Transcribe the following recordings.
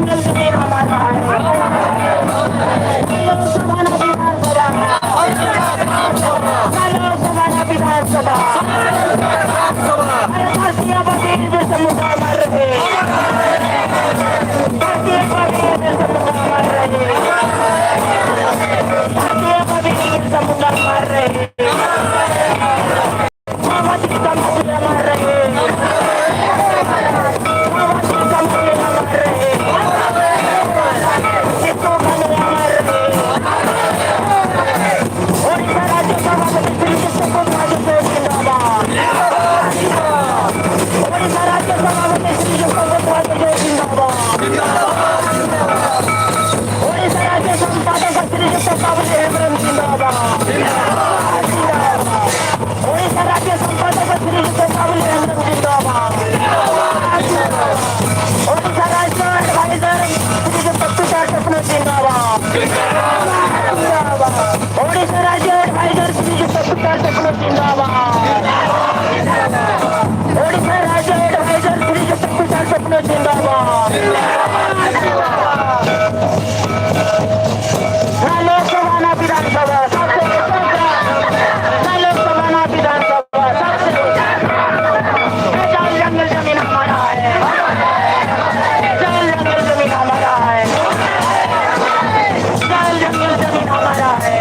जंगल जमीन हमारा है। लोकसभा ना विधानसभा, लोकसभा ना विधानसभा। अरे भारतीय वकील बिरसा मुंडा मर रहे, भारतीय वकील बिरसा मुंडा मर रहे, भारतीय वकील बिरसा मुंडा मर रहे, माओवादी का माफिया मर रहे, माओवादी का माफिया मर रहे, सिद्धू कान्हू मर रहे। ଓଡ଼ିଶା ରାଜ୍ୟ ସଭାପତି ଶ୍ରୀଯୁକ୍ତ କୁମାର ଜିନ୍ଦାବାଦ। ଓଡ଼ିଶା ରାଜ୍ୟ ସଭାପତି ଶ୍ରୀଯୁକ୍ତ କୁମାର ଜିନ୍ଦାବାଦ। ଓଡ଼ିଶା ରାଜ୍ୟ ସମ୍ପାଦକ ଶ୍ରୀଯୁକ୍ତ ବାବୁଲି ହେମ୍ବ୍ରମ ଜିନ୍ଦାବାଦ। ଓଡ଼ିଶା ରାଜ୍ୟ ସମ୍ପାଦକ ଶ୍ରୀଯୁକ୍ତ ବାବୁଲି ହେମ୍ବ୍ରମ ଜିନ୍ଦାବାଦ। ଓଡ଼ିଶା ରାଜ୍ୟ ଆଡଭାଇଜର ଶ୍ରୀଯୁକ୍ତ ତୁଷାର ଟପ୍ପୋ ଜିନ୍ଦାବାଦ। ଓଡ଼ିଶା ରାଜ୍ୟ ଆଡଭାଇଜର ଶ୍ରୀଯୁକ୍ତ ତୁଷାର ଟପ୍ପୋ ଜିନ୍ଦାବାଦ। ଓଡ଼ିଶା ରାଜ୍ୟ ଆଡଭାଇଜର ଶ୍ରୀଯୁକ୍ତ ତୁଷାର ଟପ୍ପୋ ଜିନ୍ଦାବାଦ। ନା ଲୋକସଭା ନା ବିଧାନସଭା, सबसे ना लोकसभा ना विधानसभा, सबसे जल जंगल जमीन हमारा है, जल जंगल जमीन हमारा है, जल जंगल जमीन हमारा है।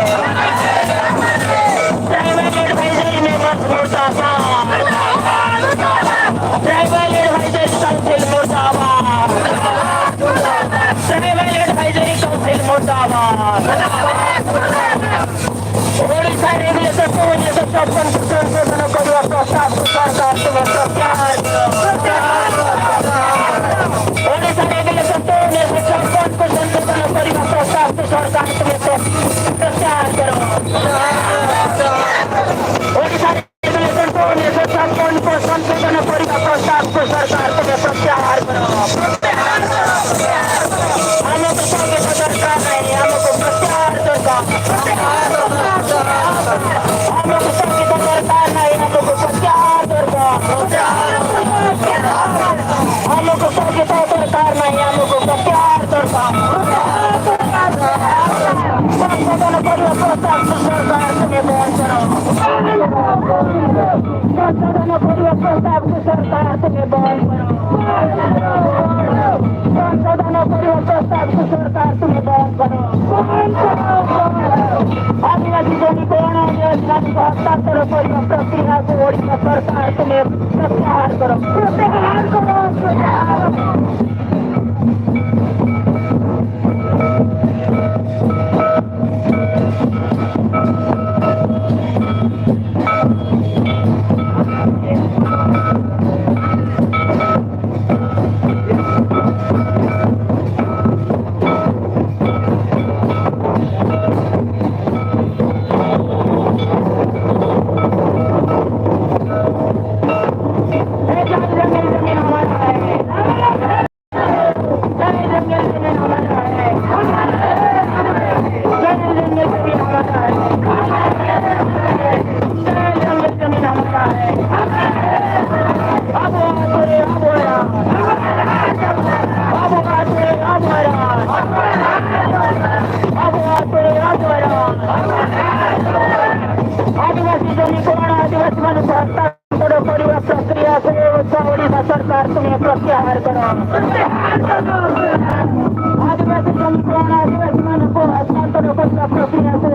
ट्राइबल एडवाइजरी मेंबर्स मुर्दाबाद, ट्राइबल एडवाइजरी काउंसिल मुर्दाबाद, ट्राइबल एडवाइजरी काउंसिल मुर्दाबाद। ଓଡ଼ିଶା ରେଗୁଲେସନ 1956 ସଂଶୋଧନ କରିବା ପ୍ରସ୍ତାବକୁ ସରକାର ତୁମେ ପ୍ରତ୍ୟାହାର କର। ଓଡ଼ିଶା ରେଗୁଲେସନ 1956କୁ ସଂଶୋଧନ କରିବା ପ୍ରସ୍ତାବକୁ ସରକାର ତୁମେ ପ୍ରତ୍ୟାହାର କର। ଓଡ଼ିଶା ରେଗୁଲେସନ 1956କୁ ସଂଶୋଧନ କରିବା ପ୍ରସ୍ତାବକୁ ସରକାର ତୁମେ ପ୍ରତ୍ୟାହାର କର। ଆମକୁ ସ୍ଥଗିତ ଦରକାର ନାହିଁ, ଆମକୁ ପ୍ରତ୍ୟାହାର ଦରକାର। ଆମକୁ ସ୍ଥଗିତ ଦରକାର ନାହିଁ, ଆମକୁ ପ୍ରତ୍ୟାହାର ଦରକାର। ଆମକୁ ସ୍ଥଗିତ ଦରକାର ନାହିଁ, ଆମକୁ ପ୍ରତ୍ୟାହାର ଦରକାର। ସଂଶୋଧନ କରିବା ପ୍ରସ୍ତାବକୁ ସରକାର ତୁମେ ବନ୍ଦ କର। ସଂଶୋଧନ କରିବା ପ୍ରସ୍ତାବକୁ ସରକାର ତୁମେ ବନ୍ଦ କର। ସଂଶୋଧନ କରିବା ପ୍ରସ୍ତାବକୁ ସରକାର ତୁମେ ବନ୍ଦ କର। ଆଦିବାସୀ ଜମିକୁ ଅଣ ଆଦିବାସୀମାନଙ୍କୁ ହସ୍ତାନ୍ତର କରିବା ପ୍ରକ୍ରିୟାକୁ ଓଡ଼ିଶା ସରକାର ତୁମେ ପ୍ରତ୍ୟାହାର କର, ପ୍ରତ୍ୟାହାର କର, ପ୍ରତ୍ୟାହାର। जल जंगल जमीन हमारा है, जल जंगल जमीन हमारा है, जल जंगल जमीन हमारा है, जल जंगल जमीन हमारा है। अब अब अब अब अब अब। ଆଦିବାସୀ ଜମିକୁ ଅଣ ଆଦିବାସୀମାନଙ୍କୁ ହସ୍ତାନ୍ତର କରିବା ପ୍ରକ୍ରିୟାକୁ ଓଡ଼ିଶା ସରକାର ତୁମେ ପ୍ରତ୍ୟାହାର କର। ଆଦିବାସୀ ଜମିକୁ ଅଣ ଆଦିବାସୀମାନଙ୍କୁ ହସ୍ତାନ୍ତର କରିବା ପ୍ରକ୍ରିୟାକୁ